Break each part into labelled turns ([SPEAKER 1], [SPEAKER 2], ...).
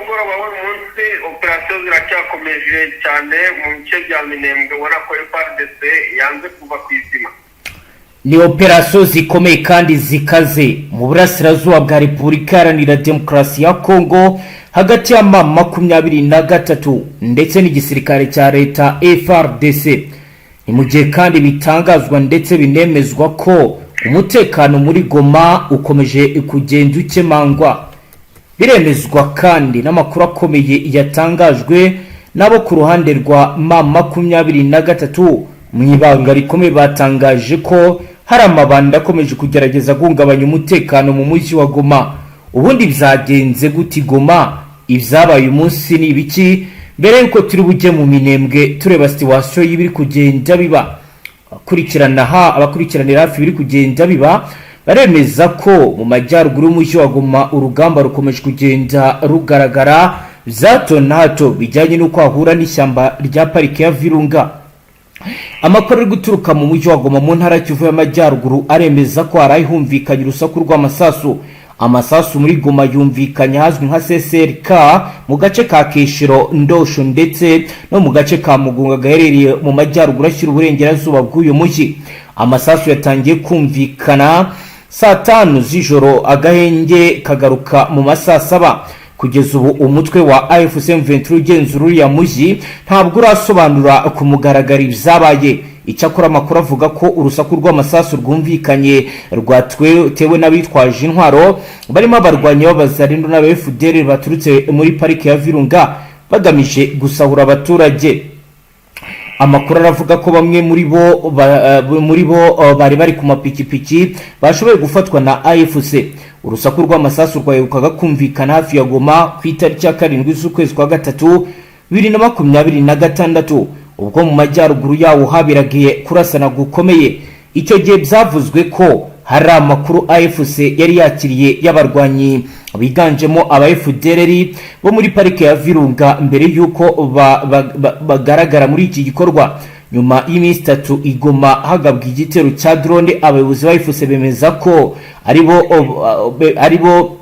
[SPEAKER 1] Mugoroba w'uyu munsi operasiyo ziracyakomeje cyane mu bice bya Minembwe, ubona ko FARDC yanze kuva ku izima.
[SPEAKER 2] Ni operasiyo zikomeye kandi zikaze mu burasirazuba bwa Repubulika Iharanira Demokarasi ya Kongo, hagati ya M23 ndetse n'igisirikare cya leta FARDC. Ni mu gihe kandi bitangazwa ndetse binemezwa ko umutekano muri Goma ukomeje kugenda ukemangwa. Biremezwa kandi n'amakuru akomeye yatangajwe nabo ku ruhande rwa M23. Mu ibanga rikomeye batangaje ko hari amabanda akomeje kugerageza guhungabanya umutekano mu mujyi wa Goma. Ubundi byagenze gute Goma? Ibyabaye umunsi ni ibiki? Mbere y'uko turi bujye mu Minembwe tureba situation y'ibiri kugenda biba, abakurikirana ha abakurikiranira hafi ibiri kugenda biba baremeza ko mu majyaruguru y'umujyi wa Goma urugamba rukomeje kugenda rugaragara bya hato na hato, bijyanye n'uko hahura n'ishyamba rya parike ya Virunga. Amakuru ari guturuka mu mujyi wa Goma mu ntara ya Kivu y'Amajyaruguru aremeza ko haraye humvikanye urusaku rw'amasasu. Amasasu muri Goma yumvikanye ahazwi nka CCRK, mu gace ka Keshero, Ndosho ndetse no mu gace ka Mugunga gaherereye mu majyaruguru ashyira uburengerazuba bw'uyu mujyi. Amasasu yatangiye kumvikana saa 5 z'ijoro, agahenge kagaruka mu masaa 7. Kugeza ubu umutwe wa AFC M23 ugenzura uriya mujyi ntabwo urasobanura ku mugaragaro ibyabaye. Icyakora amakuru avuga ko urusaku rw'amasasu rwumvikanye rwatewe n'abitwaje intwaro barimo abarwanyi b'Abazalendo n'aba FDLR baturutse muri parike ya Virunga, bagamije gusahura abaturage. Amakuru aravuga ko bamwe muri bo bari bari ku mapikipiki bashoboye gufatwa na AFC. Urusaku rw'amasasu rwaherukaga kumvikana hafi ya Goma ku itariki ya 7 z'ukwezi kwa gatatu 2026, ubwo mu majyaruguru yawo haberagiye kurasana gukomeye. Icyo gihe byavuzwe ko hari amakuru AFC yari yakiriye y'abarwanyi biganjemo aba FDLR bo muri parike ya Virunga mbere y'uko bagaragara muri iki gikorwa. Nyuma y'iminsi 3 i Goma hagabwa igitero cya drone, abayobozi ba AFC bemeza ko aribo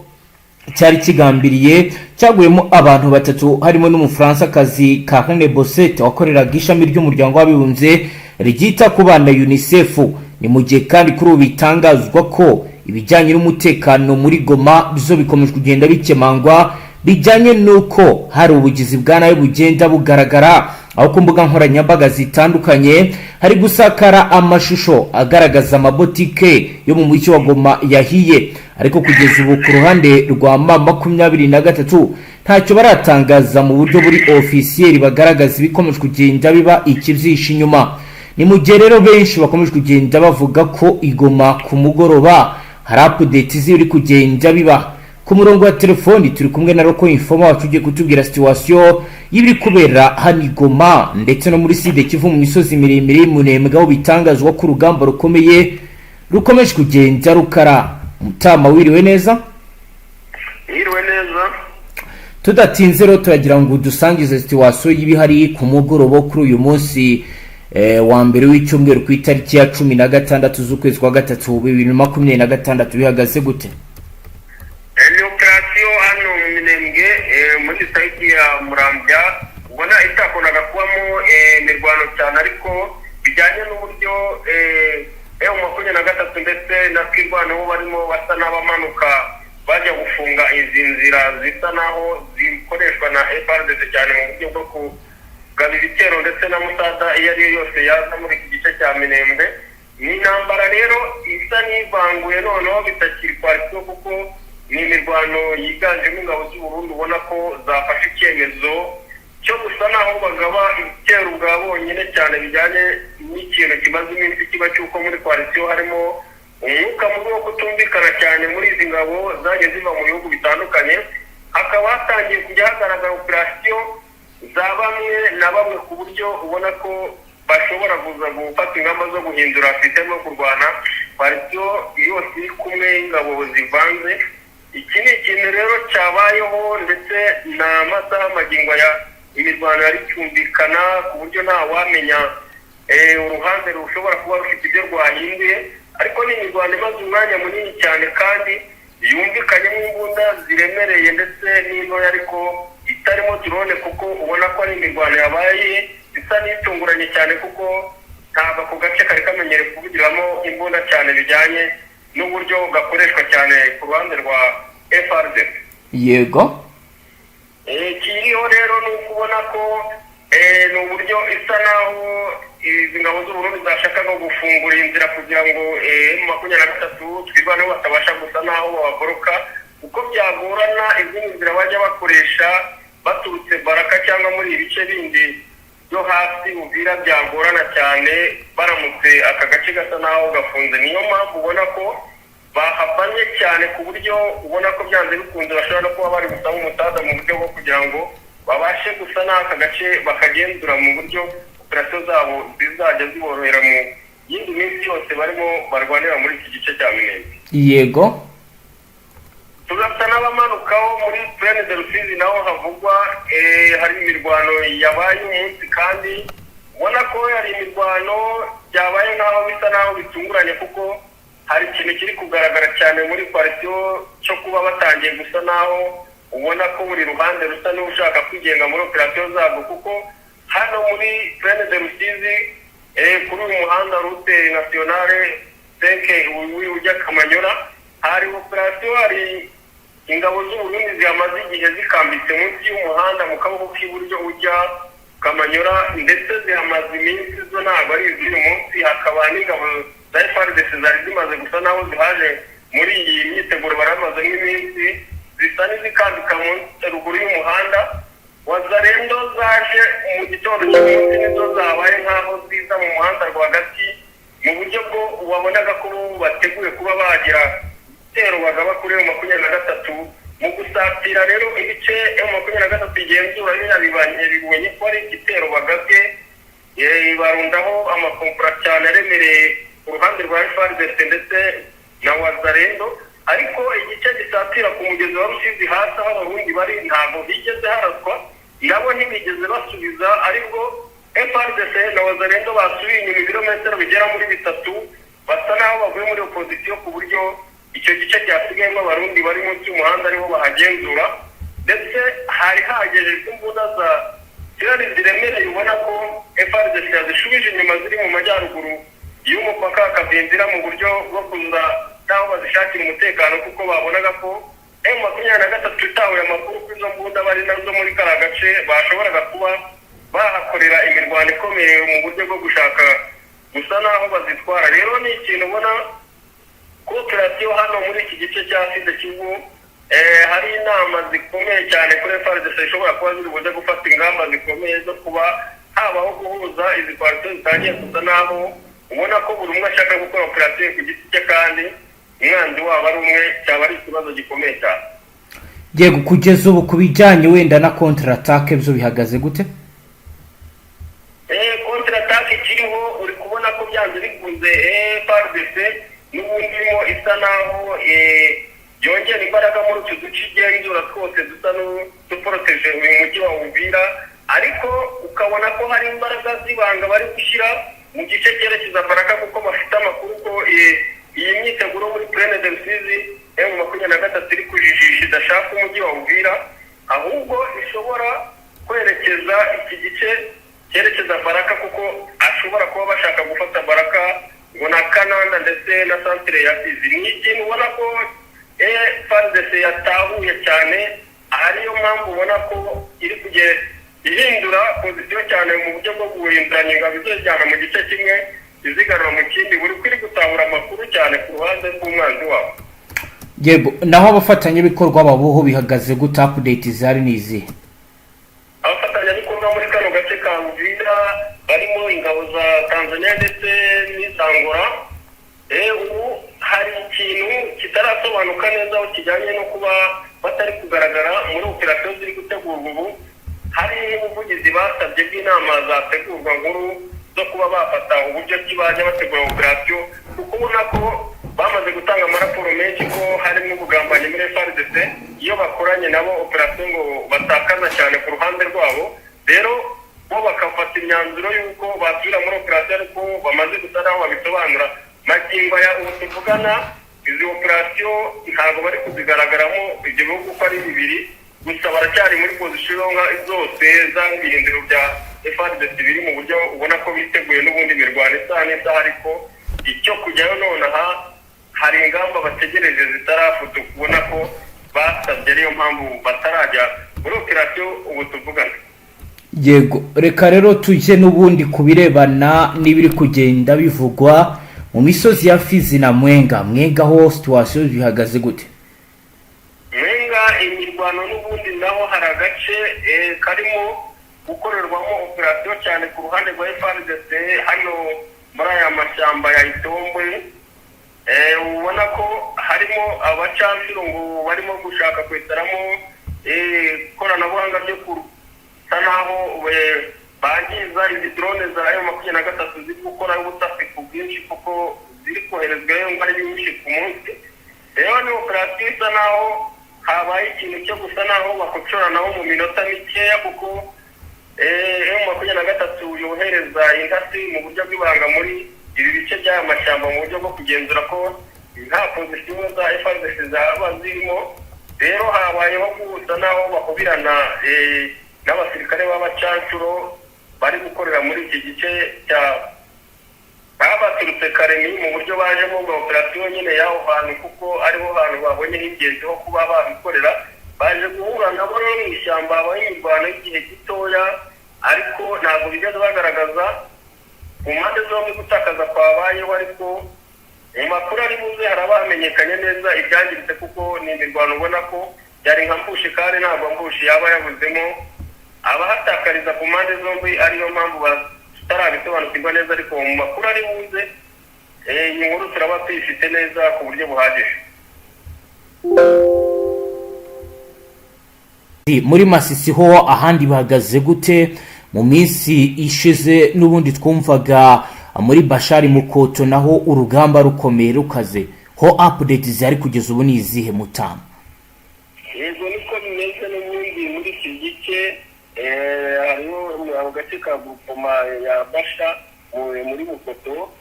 [SPEAKER 2] cyari kigambiriye. Cyaguyemo abantu batatu, harimo n'Umufaransakazi Carine Bosset wakoreraga ishami ry'Umuryango w'Abibumbye ryita ku bana, UNICEF. Ni mu gihe kandi kuri ubu bitangazwa ko ibijyanye n'umutekano muri Goma byo bikomeje kugenda bikemangwa, bijyanye n'uko hari ubugizi bwa nabi bugenda bugaragara, aho ku mbuga nkoranyambaga zitandukanye hari gusakara amashusho agaragaza amabotike yo mu mujyi wa Goma yahiye. Ariko kugeza ubu ku ruhande rwa M23 ntacyo baratangaza mu buryo buri officiel bagaragaza ibikomeje kugenda biba, ikibyishe inyuma. Ni mu gihe rero benshi bakomeje kugenda bavuga ko i Goma ku mugoroba hari update ziri kugenda biba. Ku murongo wa telefoni turi kumwe na local informer wacu ugiye kutubwira situation y'ibiri kubera hano i Goma ndetse no muri Sud Kivu, mu misozi miremire y'Imunembwe, aho bitangazwa ko urugamba rukomeye rukomeje kugenda rukara. Mutama, wiriwe neza?
[SPEAKER 1] Yiriwe neza.
[SPEAKER 2] Tudatinze rero, turagira ngo dusangize situation y'ibihari ku mugoroba kuri uyu munsi wa mbere w'icyumweru, ku itariki ya 16 z'ukwezi kwa gatatu 2026. Bihagaze gute?
[SPEAKER 1] Ni operasiyo hano mu Minembwe, muri site ya Murambya, ubona itakundaga kubamo imirwano cyane, ariko bijyanye n'uburyo M23 ndetse na Twirwaneho barimo basa n'abamanuka bajya gufunga izi nzira zisa naho zikoreshwa na FARDC cyane mu buryo bwo kugaba ibitero ndetse na musada iyo ari yo yose yaza muri iki gice cya Minembwe. Ni intambara rero isa n'ivanguye noneho, bitakiri coalition, kuko ni imirwano yiganjemo ingabo z'u Burundi, ubona ko zafashe icyemezo cyo gusa naho bagaba ibitero bwa bonyine cyane, bijyanye n'ikintu kimaze iminsi kiba cy'uko muri coalition harimo umwuka mubi wo kutumvikana cyane muri izi ngabo zagiye ziva mu bihugu bitandukanye. Hakaba hatangiye kujya hagaragara operasiyo za bamwe na bamwe, ku buryo ubona ko bashobora kuza gufata ingamba zo guhindura système yo kurwana, coalition yose iri kumwe y'ingabo zivanze. Iki ni ikintu rero cyabayeho, ndetse ni amasaha magingo ya imirwano yari cyumvikana, ku buryo nta wamenya uruhande rushobora kuba rufite ibyo rwahinduye, ariko ni imirwano imaze umwanya munini cyane kandi Yumvikanyemo imbunda ziremereye ndetse n'intoya, ariko itarimo drone, kuko ubona ko ari imirwano yabaye isa n'itunguranye cyane, kuko ntabwo ako gace kari kamenyereye kuvugiramo imbunda cyane, bijyanye n'uburyo gakoreshwa cyane ku ruhande rwa FARDC. Ikiriho rero ni uko ubona ko ni uburyo isa naho izi ngabo z'Uburundi zashakaga gufungura inzira kugira ngo M23 Twirwaneho batabasha gusa naho babagoroka, kuko byagorana izindi nzira bajya bakoresha baturutse Baraka cyangwa muri ibice bindi byo hasi Uvira, byagorana cyane baramutse aka gace gasa naho gafunze. Niyo mpamvu ubona ko bahavanye cyane, ku buryo ubona ko byanze bikunze bashobora no kuba bari gusaba umusaza mu buryo bwo kugira ngo babashe gusa n'aka gace bakagenzura, mu buryo operasiyo zabo zizajya ziborohera mu yindi minsi yose barimo barwanira muri iki gice cya Minembwe. Tugasa n'abamanukaho muri Plaine de Rusizi, naho havugwa hari imirwano yabaye umunsi, kandi ubona ko hari imirwano byabaye nk'aho bisa n'aho bitunguranye, kuko hari ikintu kiri kugaragara cyane muri coalition cyo kuba batangiye gusa n'aho ubona ko buri ruhande rusa n'ushaka kwigenga muri operasiyo zabwo, kuko hano muri Plaine de Rusizi, kuri uyu muhanda route nationale 5 ujya Kamanyola, hari operasiyo, hari ingabo z'Uburundi zihamaze igihe zikambitse munsi y'umuhanda mu kaboko k'iburyo ujya Kamanyola, ndetse zihamaze iminsi, zo ntabwo ari iz'uyu munsi. Hakaba n'ingabo za FARDC zari zimaze gusa naho zihaje muri iyi myiteguro, bari bamaze nk'iminsi zisa n'izikambika ruguru y'umuhanda. Wazalendo zaje mu gitondo cy'umunsi, nizo zabaye nk'aho ziza mu muhanda rwagati, mu buryo bwo wabonaga ko bateguye kuba bagira igitero bagaba kuri M23. Mu gusatira rero ibice M23 igenzura, yabibanye bibonye ko ari igitero bagabye, barundaho amakompura cyane aremereye ku ruhande rwa FARDC ndetse na Wazalendo. Ariko igice gisatira ku mugezi wa Rusizi hasi aho Abarundi bari, ntabwo higeze haraswa, nabo ntibigeze basubiza, aribwo FARDC na Wazalendo basubiye inyuma ibirometero bigera muri 3, basa n'aho bavuye muri opozisiyo, ku buryo icyo gice cyasigayemo Abarundi bari munsi y'umuhanda ariho bahagenzura. Ndetse hari hagejejwe imbunda za zirari ziremereye, ubona ko FARDC yazishubije inyuma, ziri mu majyaruguru y'umupaka Kavimvira, mu buryo bwo kuza n'aho bazishakira umutekano, kuko babonaga ko M23 itahuye amakuru ko izo mbunda bari nazo muri kariya gace, bashoboraga kuba bahakorera imirwano ikomeye mu buryo bwo gushaka gusa n'aho bazitwara. Rero ni ikintu ubona ko operasiyo hano muri iki gice cya Sud Kivu, hari inama zikomeye cyane kuri FARDC zishobora kuba ziri buze gufata ingamba zikomeye zo kuba habaho guhuza izi coalition zitangiye kuza n'aho ubona ko buri umwe ashaka gukora operasiyo ku giti cye, kandi umwanzi wabo ari umwe, cyaba ari ikibazo gikomeye cyane.
[SPEAKER 2] Yego, kugeza ubu ku bijyanye wenda na contre-attaque byo bihagaze gute?
[SPEAKER 1] Contre-attaque ikiriho, uri kubona ko byanze bikunze FARDC n'ubundi irimo isa naho yongera imbaraga muri utu duce igenzura twose dusa n'uduporoteje uyu mujyi wa Uvira, ariko ukabona ko hari imbaraga z'ibanga bari gushyira mu gice cyerekeza Baraka, kuko bafite amakuru ko iyi myiteguro muri Plaine de Rusizi M23 iri kujijisha, idashaka umujyi wa Uvira, ahubwo ishobora kwerekeza iki gice cyerekeza Baraka, kuko ashobora kuba bashaka gufata Baraka ngo na Kananda ndetse na centre ya Fizi. Ni ikintu ubona ko FARDC yatahuye cyane, ariyo mpamvu ubona ko iri kugenda ihindura position cyane mu buryo bwo guhinduranya ingabo, izijyana mu gice kimwe izigarura mu kindi, buri uko iri gutahura amakuru cyane ku ruhande rw'umwanzi wabo.
[SPEAKER 2] Yego, naho abafatanyabikorwa babuho bihagaze gute? Update zihari ni izihe?
[SPEAKER 1] Abafatanyabikorwa muri kano gace ka Uvira barimo ingabo za Tanzania ndetse n'iza Angola, ubu hari ikintu kitarasobanuka neza aho kijyanye no kuba batari kugaragara muri operasiyo ziri gutegurwa ubu. Hari n'ubuvugizi basabye bw'inama zategurwa nkuru zo kuba bafata uburyo ki bajya bategura operasiyo, kuko ubona ko bamaze gutanga amaraporo menshi ko harimo ubugambanyi muri FARDC, iyo bakoranye nabo operasiyo ngo batakaza cyane ku ruhande rwabo. Rero bo bakafata imyanzuro y'uko basubira muri operasiyo, ariko bamaze gusa naho babisobanura. Magingo aya ubu tuvugana, Izi operasiyo ntabwo bari kuzigaragaramo ibyo bihugu uko ari bibiri, gusa baracyari muri position nka zose z'ibirindiro bya FARDC biri mu buryo ubona ko biteguye n'ubundi mirwano isaha n'isaha. Ariko icyo kujyayo nonaha, hari ingamba bategereje zitarafutuka, ubona ko basabye, ariyo mpamvu batarajya muri operasiyo ubu tuvugana.
[SPEAKER 2] Yego, reka rero tujye n'ubundi ku birebana n'ibiri kugenda bivugwa mu misozi ya Fizi na Mwenga. Mwenga ho situation bihagaze gute?
[SPEAKER 1] Mwenga imirwano n'ubundi naho hari agace karimo gukorerwamo operasiyo cyane ku ruhande rwa FARDC hano muri aya mashyamba ya Itombwe. Ubona ko harimo abacancuro ngo barimo gushaka kwetaramo ikoranabuhanga ryo gusa naho bangiza izi drone za M23 ziri gukora ubutasi ku bwinshi, kuko ziri koherezwayo ngo ari nyinshi ku munsi. Rero ni operasiyo isa naho habaye ikintu cyo gusa naho bakocoranaho mu minota mikeya, kuko M23 yohereza intasi mu buryo bw'ibanga muri ibi bice by'aya mashyamba, mu buryo bwo kugenzura ko nta position za FARDC zaba zirimo. Rero habayeho gusa naho bakubirana n'abasirikare b'abacancuro bari gukorera muri iki gice cya baba baturutse Karemi, mu buryo bajemo bwa operasiyo nyine y'aho hantu, kuko ariho hantu babonye h'ingenzi ho kuba babikorera. Baje guhura nabo rero mu ishyamba, habaho imirwano y'igihe gitoya, ariko ntabwo bigeze bagaragaza ku mpande zombi gutakaza kwabayeho. Ariko mu makuru ari buze haraba hamenyekanye neza ibyangiritse, kuko ni imirwano ubona ko byari nka ambush, kandi ntabwo ambush yaba yabuzemo abahatakariza ku mpande zombi, ariyo mpamvu tutarabisobanukirwa neza. Ariko mu makuru ari buze, iyi nkuru turaba tuyifite neza ku buryo buhagije.
[SPEAKER 2] Muri Masisi ho ahandi bahagaze gute? Mu minsi ishize n'ubundi twumvaga muri Bashari Mukoto naho urugamba rukomeye rukaze. Ho update zihari kugeza ubu ni izihe, Mutama?
[SPEAKER 1] Yego, niko bimeze n'ubundi muri iki gice hariho ako gace ka groupement ya Basha muri Bukoto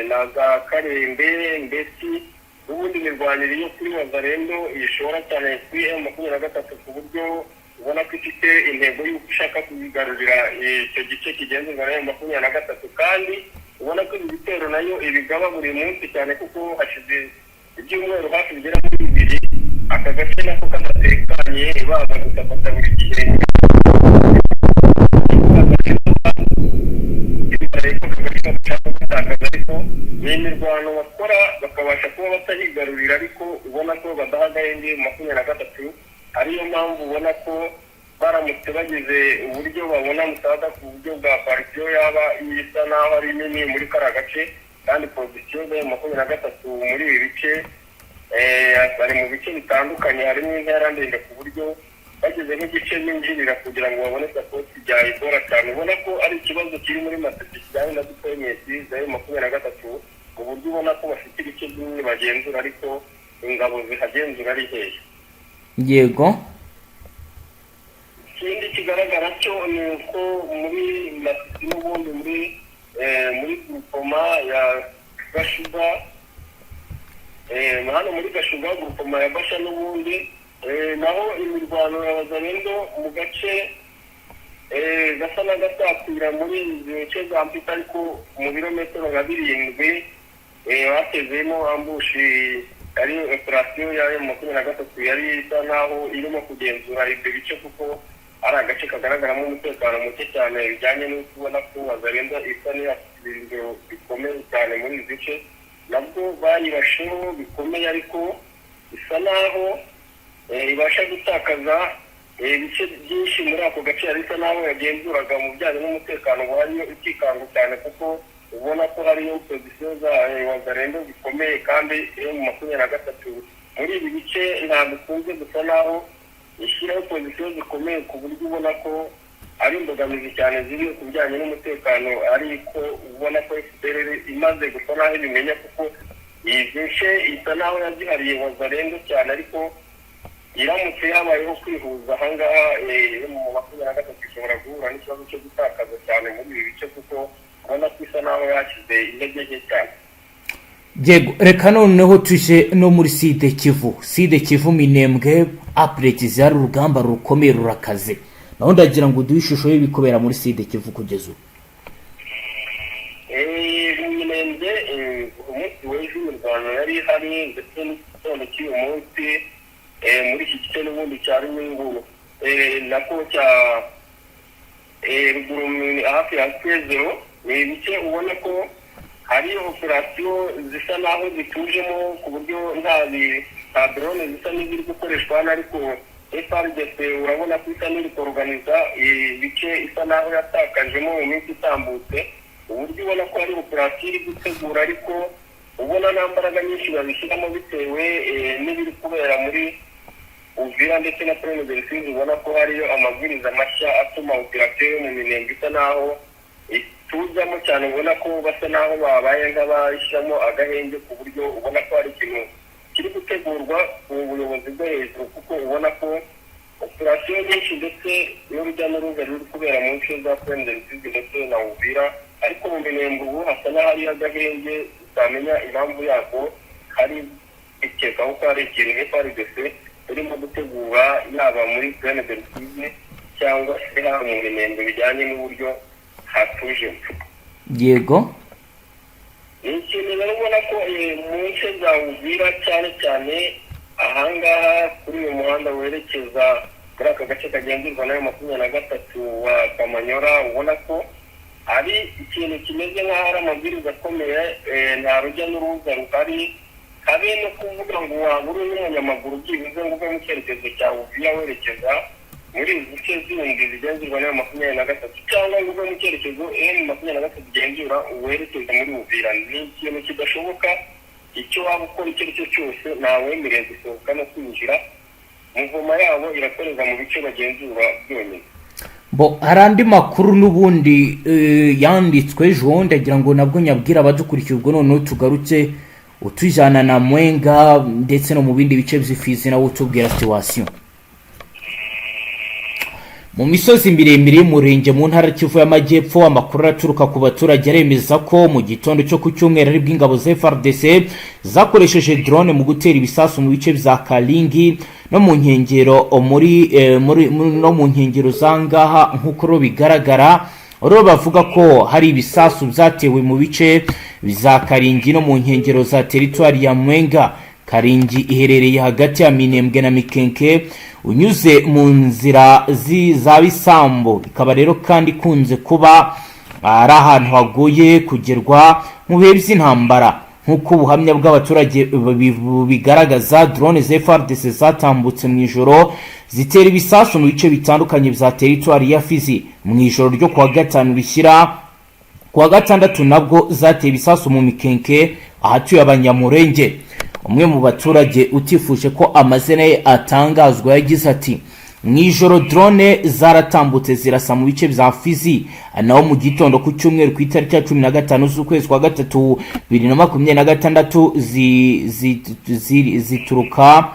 [SPEAKER 1] na za Karembe. Mbese n'ubundi mirwanire yo kuri Wazalendo ishora cyane kuri M23, ku buryo ubona ko ifite intego y'uko ishaka kubigarurira icyo gice kigenzurwa na M23, kandi ubona ko ibi bitero nayo ibigaba buri munsi cyane, kuko hashize ibyumweru hafi bigera muri 2 aka gace nako kadatekanye, baza gutafata buri gihe. Gutakaza, ariko ni imirwano bakora bakabasha kuba batahigarurira, ariko ubona ko badaha agahenge 23. Ariyo mpamvu ubona ko baramutse bagize uburyo babona musada ku buryo bwa coalition yaba isa n'aho ari nini muri kariya gace, kandi position za 23 muri ibi bice bari mu bice bitandukanye, harimo intera ndende, ku buryo bageze nk'igice binjirira kugira ngo babone support bya Ebola cyane. Ubona ko ari ikibazo kiri muri Masisi kijyanye na deployment za M23, mu buryo ubona ko bafite ibice binini bagenzura, ariko ingabo zihagenzura ari hehe. Ikindi kigaragara cyo ni uko muri Masisi n'ubundi muri groupement ya Gashuga, hano muri Gashuga, groupement ya Basha n'ubundi naho imirwano ya Wazalendo mu gace gasa n'agasatira muri izi bice za Mpita, ariko mu birometero nka 7, batezemo ambush. Yari operasiyo ya M23 yari isa naho irimo kugenzura ibyo bice, kuko ari agace kagaragaramo umutekano muke cyane, bijyanye n'uko ubona ko Wazalendo isa n'iyafite ibirindiro bikomeye cyane muri ibi bice. Nabwo bayirasheho bikomeye, ariko isa naho ibasha gutakaza ibice byinshi muri ako gace yari isa naho yagenzuraga mu bijyanye n'umutekano wariyo ikikango cyane, kuko ubona ko hariyo position za Wazalendo zikomeye, kandi M23 muri ibi bice ntabwo ikunze gusa naho ishyiraho position zikomeye, ku buryo ubona ko ari imbogamizi cyane ziri ku bijyanye n'umutekano. Ariko ubona ko FDLR imaze gusa naho ibimenya, kuko iyi bice isa naho yazihariye Wazalendo cyane, ariko iramutse habayeho kwihuza ahangaha, M23 ishobora guhura n'ikibazo cyo gutakaza cyane muri ibi bice, kuko ubona ko isa naho yashyize intege nke cyane.
[SPEAKER 2] Yego, reka noneho tuje no muri Sud Kivu. Sud Kivu, Minembwe, update zihari, urugamba rukomeye rurakaze. Naho ndagira ngo uduhe ishusho y'ibikubera muri Sud Kivu kugeza ubu.
[SPEAKER 1] Minembwe, umunsi w'ejo imirwano yari ihari, ndetse n'igitondo cy'uyu munsi, muri iki gice n'ubundi cya Rumingu, nako cya ruguru hafi ya Sezero, ni ibice ubona ko hari operasiyo zisa naho zitujemo, ku buryo nta drone zisa n'iziri gukoreshwa hano. Ariko FARDC urabona ko isa n'iri koroganiza ibice isa naho yatakajemo mu minsi itambutse, uburyo ubona ko hari operasiyo iri gutegura, ariko ubona nta mbaraga nyinshi babishyiramo bitewe n'ibiri kubera muri Uvira ndetse na Plaine de Rusizi. Ubona ko hariyo amabwiriza mashya atuma operasiyo yo mu Minembwe isa naho ituzamo cyane. Ubona ko basa naho babaye nk'abashyiramo agahenge, ku buryo ubona ko hari ikintu kiri gutegurwa ku buyobozi bwo hejuru, kuko ubona ko operasiyo nyinshi ndetse n'urujya n'uruza ruri kubera mu nce za Plaine de Rusizi ndetse na Uvira. Ariko mu Minembwe ubu hasa n'ahari agahenge, utamenya impamvu yako. Hari ikekaho ko hari ikintu FARDC irimo gutegura, yaba muri Plaine de Rusizi cyangwa se haba mu Minembwe, bijyanye n'uburyo hatujemo. Ni ikintu rero ubona ko mu nce za Uvira, cyane cyane ahangaha kuri uyu muhanda werekeza muri aka gace kagenzurwa n'ayo 23 wa Kamanyora, ubona ko ari ikintu kimeze nk'aho ari amabwiriza akomeye. Nta rujya n'uruza ruhari, habe no kuvuga ngo waba uri n'umunyamaguru byibuze ngo uve mu cyerekezo cya Uvira werekeza muri izi nce zindi zigenzurwa n'ayo 23, cyangwa ngo uve mu cyerekezo M23 igenzura werekeza muri Uvira. Ni ikintu kidashoboka. Icyo waba ukora icyo ari cyo cyose, ntawemerewe gusohoka no kwinjira. Mouvement yabo irakorerwa mu bice bagenzura byonyine.
[SPEAKER 2] Bo, hari andi makuru n'ubundi yanditswe ejo, ndagira ngo nabwo nyabwira abadukurikiye. Ubwo noneho tugaruke utujyana na Mwenga ndetse no mu bindi bice by'Ifizi, nawe utubwira situation. Mu misozi miremire y'Umurenge mu ntara Kivu y'Amajyepfo, amakuru araturuka ku baturage aremeza ko mu gitondo cyo ku cyumweru aribwo ingabo za FARDC zakoresheje drone mu gutera ibisasu mu bice bya Karingi no mu nkengero muri, eh, muri no mu nkengero za ngaha. Nk'uko rero bigaragara rero, bavuga ko hari ibisasu byatewe mu bice bya Karingi no mu nkengero za teritwari ya Mwenga. Karingi iherereye hagati ya Minembwe na Mikenke, unyuze mu nzira za Bisambo. Ikaba rero kandi ikunze kuba ari ahantu hagoye kugerwa mu bihe by'intambara. Nk'uko ubuhamya bw'abaturage bigaragaza, drone za FARDC zatambutse mu ijoro zitera ibisasu mu bice bitandukanye bya teritwari ya Fizi. Mu ijoro ryo kuwa gatanu rishyira kuwa gatandatu nabwo zateye ibisasu mu Mikenke ahatuye Abanyamurenge. Umwe mu baturage utifuje ko amazina ye atangazwa yagize ati: "Mu ijoro drone zaratambutse zirasa mu bice bya Fizi. Naho mu gitondo ku cyumweru, ku itariki ya 15 z'ukwezi kwa gatatu 2026, zituruka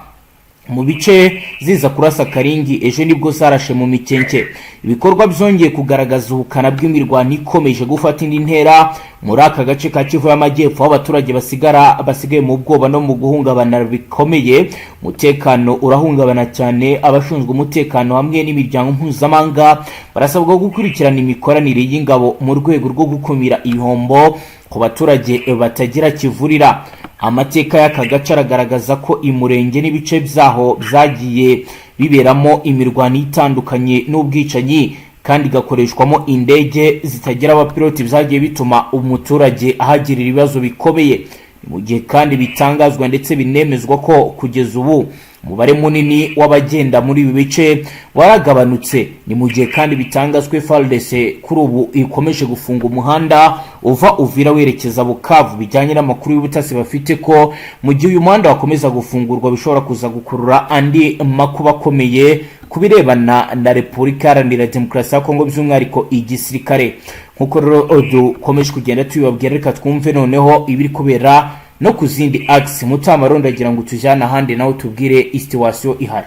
[SPEAKER 2] mu bice ziza kurasa Karingi. Ejo nibwo zarashe mu Mikenke." Ibikorwa byongeye kugaragaza ubukana bw'imirwano ikomeje gufata indi ntera muri aka gace ka Kivu y'Amajyepfo, aho abaturage basigaye mu bwoba no mu guhungabana bikomeye. Umutekano urahungabana cyane. Abashinzwe umutekano hamwe n'imiryango mpuzamahanga barasabwa gukurikirana imikoranire y'ingabo mu rwego rwo gukumira ibihombo ku baturage batagira kivurira. Amateka y'aka gace aragaragaza ko Imurenge n'ibice byaho byagiye biberamo imirwano itandukanye n'ubwicanyi, kandi igakoreshwamo indege zitagira abapiloti, byagiye bituma umuturage ahagirira ibibazo bikomeye. Mu gihe kandi bitangazwa ndetse binemezwa ko kugeza ubu umubare munini w'abagenda muri ibi bice waragabanutse. Ni mu gihe kandi bitangazwa FARDC kuri ubu ikomeje gufunga umuhanda uva Uvira werekeza Bukavu, bijyanye n'amakuru y'ubutasi bafite ko mu gihe uyu muhanda wakomeza gufungurwa bishobora kuza gukurura andi makuba akomeye ku birebana na Repubulika Iharanira Demokarasi ya Kongo, by'umwihariko igisirikare. Nk'uko rero dukomeje kugenda tubibabwira, reka twumve noneho ibiri kubera no ku zindi axes. Mutamaro, ndagira ngo tujyane ahandi nawe tubwire situation ihari.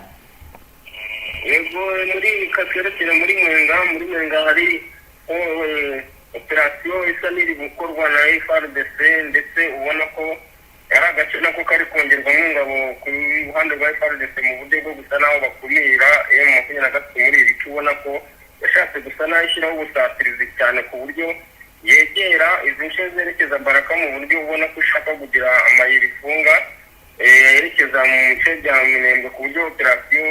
[SPEAKER 1] Yego, muri katwerekere muri Mwenga. Muri Mwenga hari operasiyo isa n'iri gukorwa na FARDC, ndetse ubona ko Nako kari kongerwamo ingabo ku ruhande rwa FARDC mu buryo bwo gusa n'aho bakumira M23 muri ibi bice. Ubona ko yashatse gusa n'aho ishyiraho ubusatirizi cyane, ku buryo yegera izi nce zerekeza Baraka, mu buryo ubona ko ishaka kugira amayeri ifunga yerekeza mu bice bya Minembwe, ku buryo operasiyo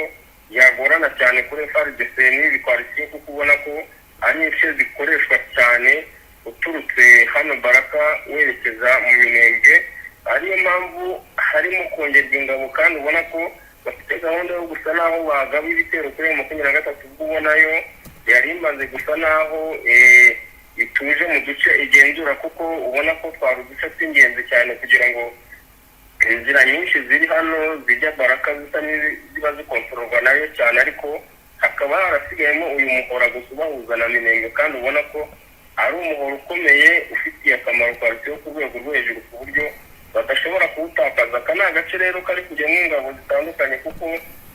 [SPEAKER 1] yagorana cyane kuri FARDC n'ibi coalition, kuko ubona ko ari ince zikoreshwa cyane uturutse hano Baraka werekeza mu Minembwe. Ariyo mpamvu harimo kongerwa ingabo, kandi ubona ko bafite gahunda yo gusa n'aho bagaba ibitero kuri 23, ubwo ubonayo yari imaze gusa n'aho ituje mu duce igenzura, kuko ubona ko twari uduce tw'ingenzi cyane kugira ngo inzira nyinshi ziri hano zijya Baraka zisa n'iziba zikontororwa nayo cyane, ariko hakaba harasigayemo uyu muhora gusa ubahuza na Minembwe, kandi ubona ko ari umuhoro ukomeye ufitiye akamaro coalition ku rwego rwo hejuru, ku buryo badashobora kuwutakaza. Aka ni agace rero kari kujyamo ingabo zitandukanye, kuko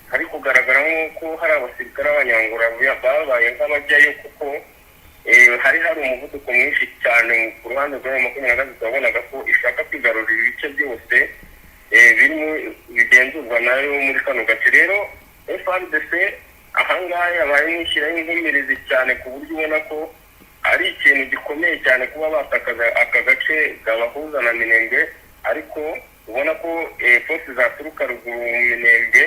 [SPEAKER 1] hari kugaragara nk'uko hari abasirikare b'abanyangura babaye nk'abajyayo, kuko hari umuvuduko mwinshi cyane ku ruhande rwa 23. Wabonaga ko ishaka kwigarurira ibice byose birimo bigenzurwa nayo muri kano gace. Rero FARDC ahangaha yabaye nk'ishyiraho inkumirizi cyane, ku buryo ubona ko ari ikintu gikomeye cyane kuba batakaza aka gace gabahuza na Minembwe, ariko ubona ko force zaturuka ruguru mu Minembwe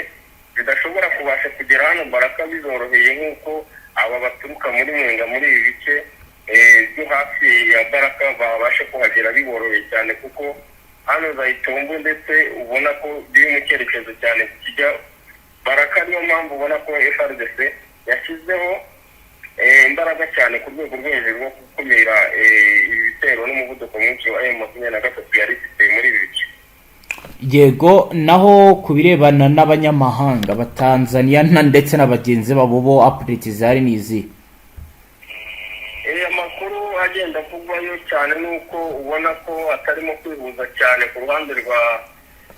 [SPEAKER 1] zidashobora kubasha kugera hano Baraka bizoroheye nk'uko aba baturuka muri Mwenga, muri ibi bice byo hafi ya Baraka, babasha kuhagera biboroheye cyane, kuko hano za Itombo ndetse ubona ko biri mu cyerekezo cyane kijya Baraka. Niyo mpamvu ubona ko FARDC yashyizeho imbaraga cyane ku rwego rwo hejuru rwo gukumira ibitero n'umuvuduko mwinshi wa M23 yari ifite muri ibi bice.
[SPEAKER 2] Yego, naho ku birebana n'abanyamahanga Batanzaniya ndetse na bagenzi babo, bo update zihari ni izi?
[SPEAKER 1] Amakuru agenda avugwayo cyane ni uko ubona ko atarimo kwihuza cyane ku ruhande rwa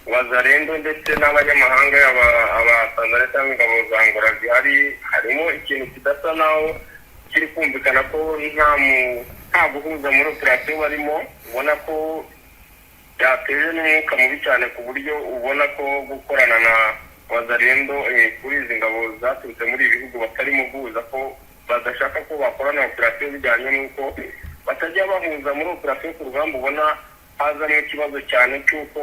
[SPEAKER 1] Wazalendo ndetse n'abanyamahanga, yaba Abatanzania cyangwa ingabo za Angola zihari. Harimo ikintu kidasa naho kiri kumvikana ko nta guhuza muri operasiyo barimo. Ubona ko byateje n'umwuka mubi cyane, ku buryo ubona ko gukorana na Wazalendo kuri izi ngabo zaturutse muri ibi bihugu batarimo guhuza, ko badashaka ko bakorana operasiyo bijyanye n'uko batajya bahuza muri operasiyo ku rugamba. Ubona hazamo ikibazo cyane cy'uko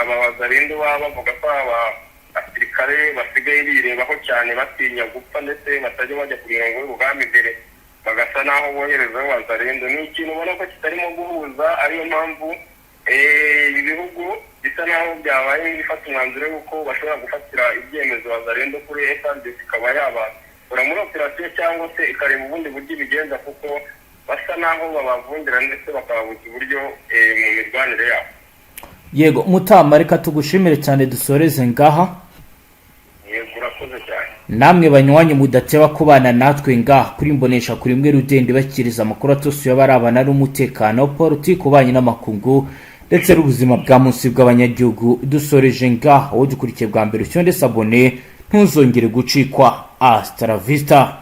[SPEAKER 1] aba Wazalendo baba bavuga ko aba basirikare basigaye birebaho cyane, batinya gupfa, ndetse batajya bajya ku mirongo y'urugamba imbere, bagasa n'aho boherezaho Wazalendo. Ni ikintu ubona ko kitarimo guhuza, ariyo mpamvu ibi bihugu bisa n'aho byabaye bifata umwanzuro w'uko bashobora gufatira ibyemezo Wazalendo kuri FARDC, ikaba yabakura muri operasiyo cyangwa se ikareba ubundi buryo ibigenza, kuko basa n'aho babavundira ndetse bakababuza uburyo mu mirwanire yabo.
[SPEAKER 2] Yego Mutama, reka tugushimire cyane, dusoreze ngaha.
[SPEAKER 1] Yego, urakoze cyane.
[SPEAKER 2] Namwe banywanyi mudateba kubana natwe ngaha kuri Mbonesha kuri mwe rudende, bakiriza amakuru atosuye abarabana n'umutekano, politiki, ububanyi n'amakungu ndetse n'ubuzima bwa munsi bw'abanyagihugu. Dusoreje ngaha. Wowe dukurikiye bwa mbere, ucyonde s'abonner, ntuzongere gucikwa. Hasta la vista.